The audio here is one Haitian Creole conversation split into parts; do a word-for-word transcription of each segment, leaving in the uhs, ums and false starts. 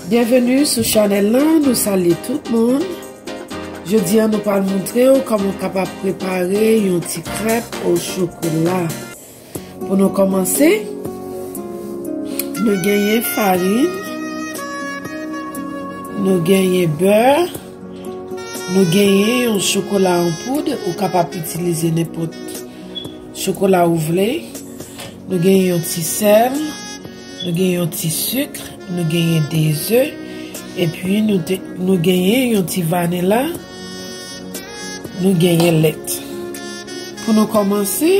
Byenveni sou chanèl lan, nou salye tout moun. Jodi a nou pral montre w kòman w kapab prepare yon ti krèp o chokola. Pou nou kòmanse, nou genyen farin, nou genyen bè, nou genyen yon chokola an poud, ou kapab itilize nenpòt chokola ou vle. Nou genyen yon ti sèl, nou genyen yon ti sik, nou genyen de ze, epi nou te, nou genyen yon ti vanila, nou genyen lèt. Pou nou kòmanse,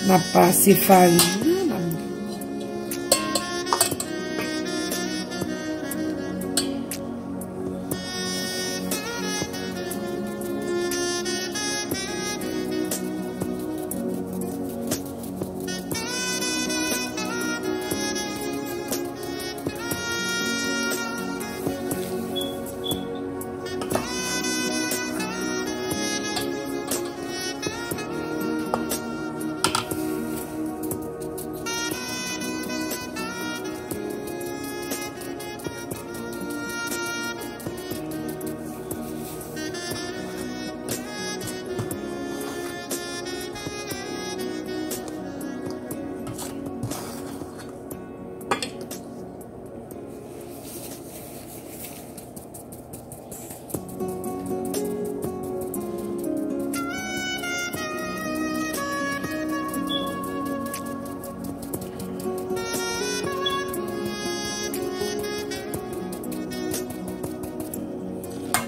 n ap pase farin nan, n ap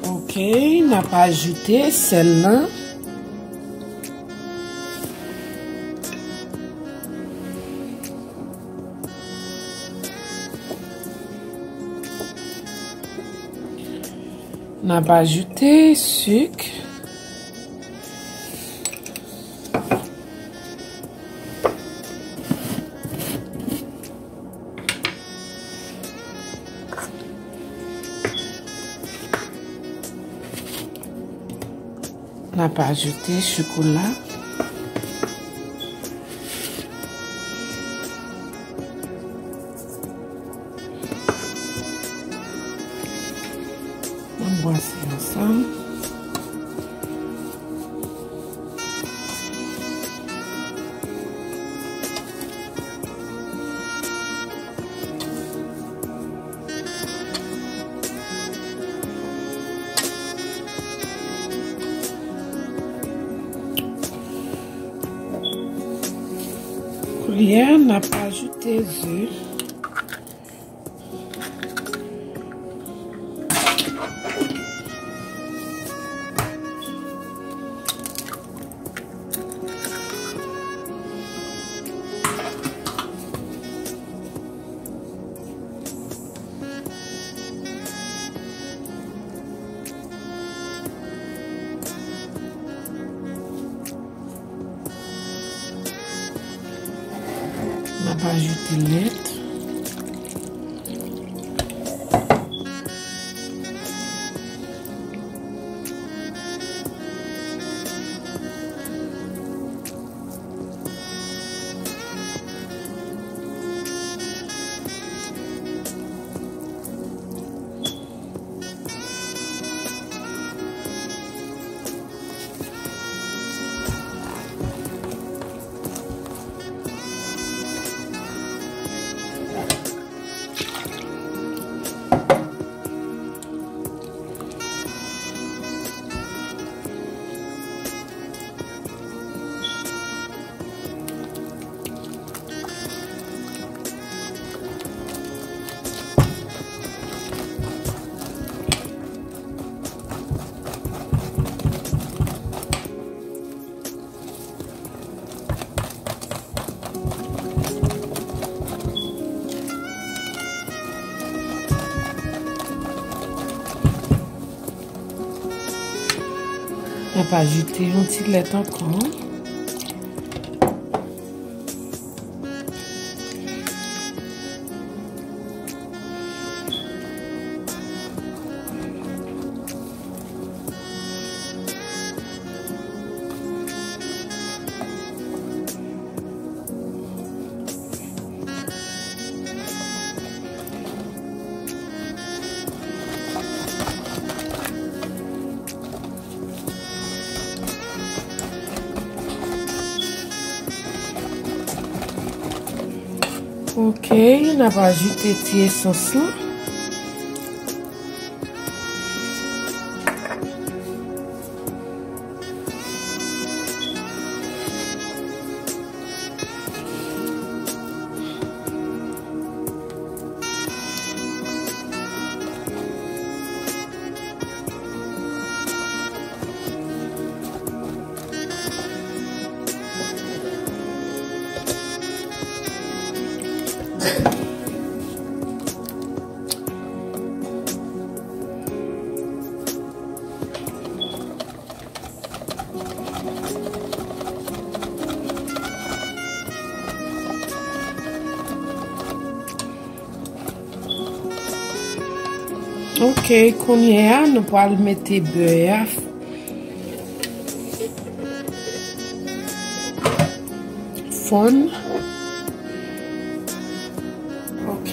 Ok, n ap ajoute sèl lan. N ap ajoute sik. N ap ajoute chokola. Ann bwase ansanm. Koulye a, n ap ajoute ze. N ap ajoute lèt. N ap ajoute yon ti lèt ankò. Ok, n ap ajoute ti esans lan. Ok, kounye a, nou pral mete bè a fonn. Ok,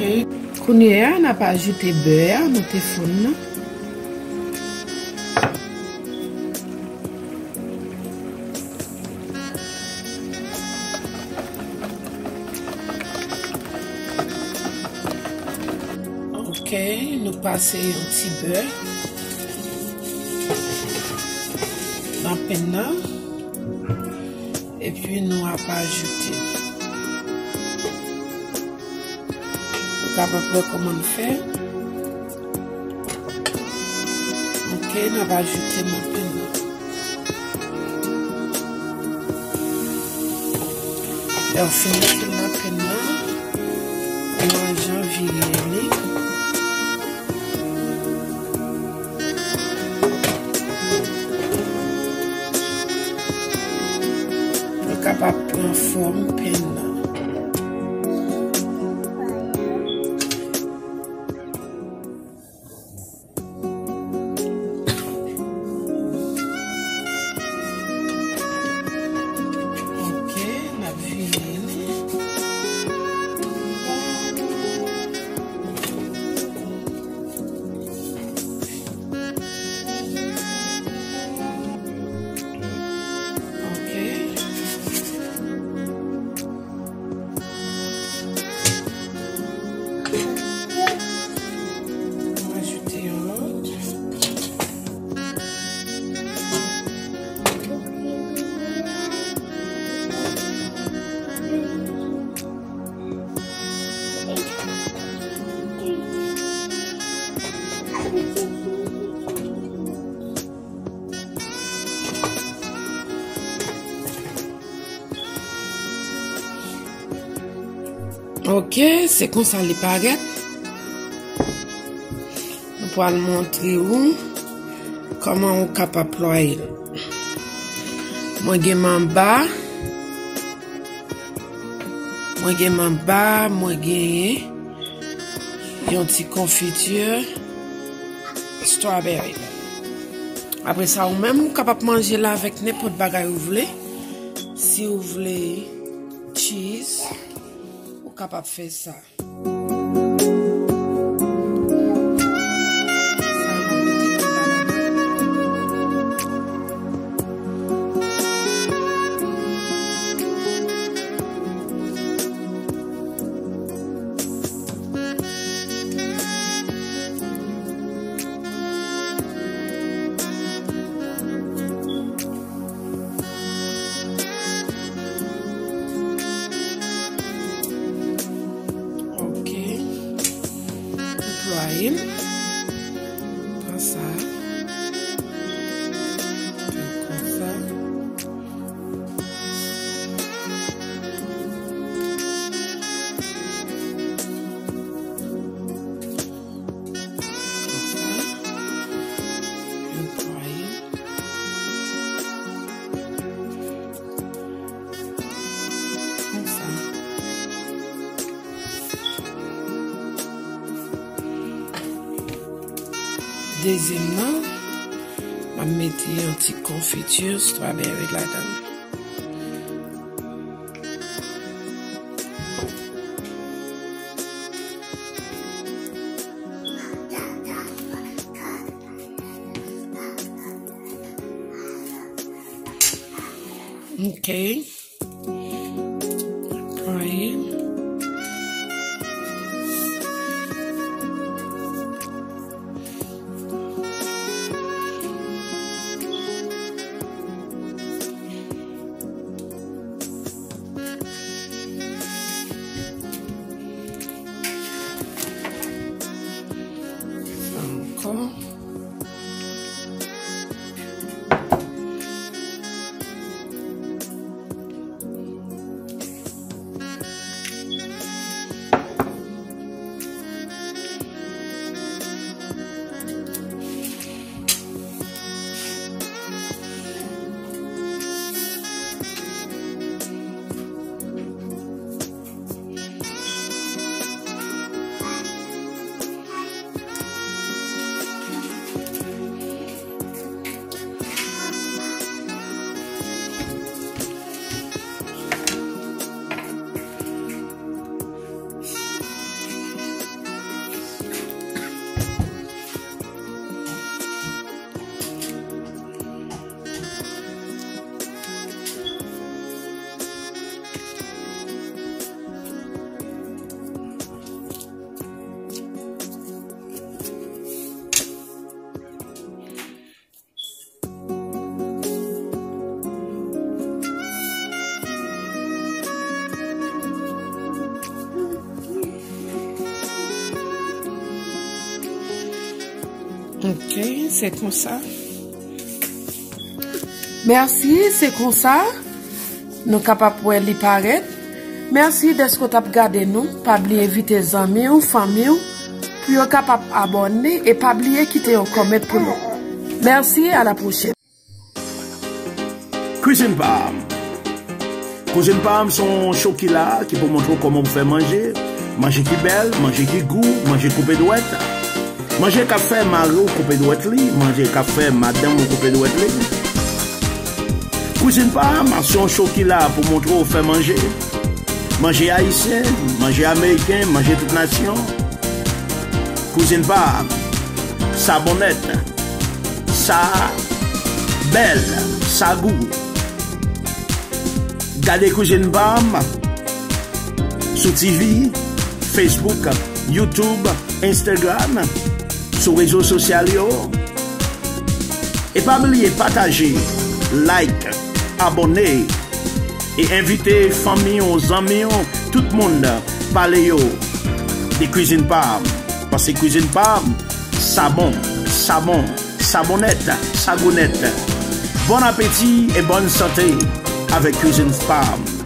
kounye a, n ap ajoute bè a nou te fonn nan. Ok, nou pase yon ti bè nan pen nan, epi nou ap ajoute. Ou kapab wè kòman n fè. Ok, n ap ajoute nan pen nan. Lè w fin mete l nan pen nan, ou ajan vire li. Li kapab pran fòm pen nan. Ok, n ap vire li. Ok. Ajoute yon lòt. Ok, se konsa li parèt. Nou pral montre ou kòman ou kapab plwaye l. Mwen gen manba, mwen gen manba, mwen gen yon ti konfiti strawberry. Apre sa, ou menm, ou kapab manje l avèk nenpòt bagay ou vle. Si ou vle cheese, ou kapab fè sa. Ok. Plwaye l. Pran sa. Fè l konsa. Konsa. Netwaye. Konsa. Dezyèm nan, m ap mete yon ti konfiti strawberry ladan l. Ok. Netwaye. Ok, se konsa. Mèsi, se konsa. Nou kapab wè li parèt. Mèsi dèske w t ap gade nou. Pa bliye envite zanmi w, fanmi w, pou yo kapab abòne e pa bliye kite yon kòmant pou nou. Mèsi, a la pwochèn. Kwizin pa m. Kwizin pa m se yon show ki la, ki pou montre w kòman pou fè manje. Manje ki bèl, manje ki gou, manje koupe dwèt. Manje k ap fè mari w koupe dwèt li, manje k ap fè madanm ou koupe dwèt li. Kwizin pa m se yon show ki la pou montre w fè manje. Manje ayisyen, manje ameriken, manje tout nasyon. Kwizin pa m, sa bon nèt, sa bèl, sa gou. Gade Kwizin pa m sou T V, Facebook, YouTube, Instagram, sou rezo sosyal yo. E pa bliye pataje, like, abòne, e envite fanmi w, zanmi w, tout moun, pale yo de Kwizin pa m. Paske Kwizin pa m, sa bon, sa bon, sa bon nèt, sa gou nèt. Bon apeti e bòn sante avèk Kwizin pa m.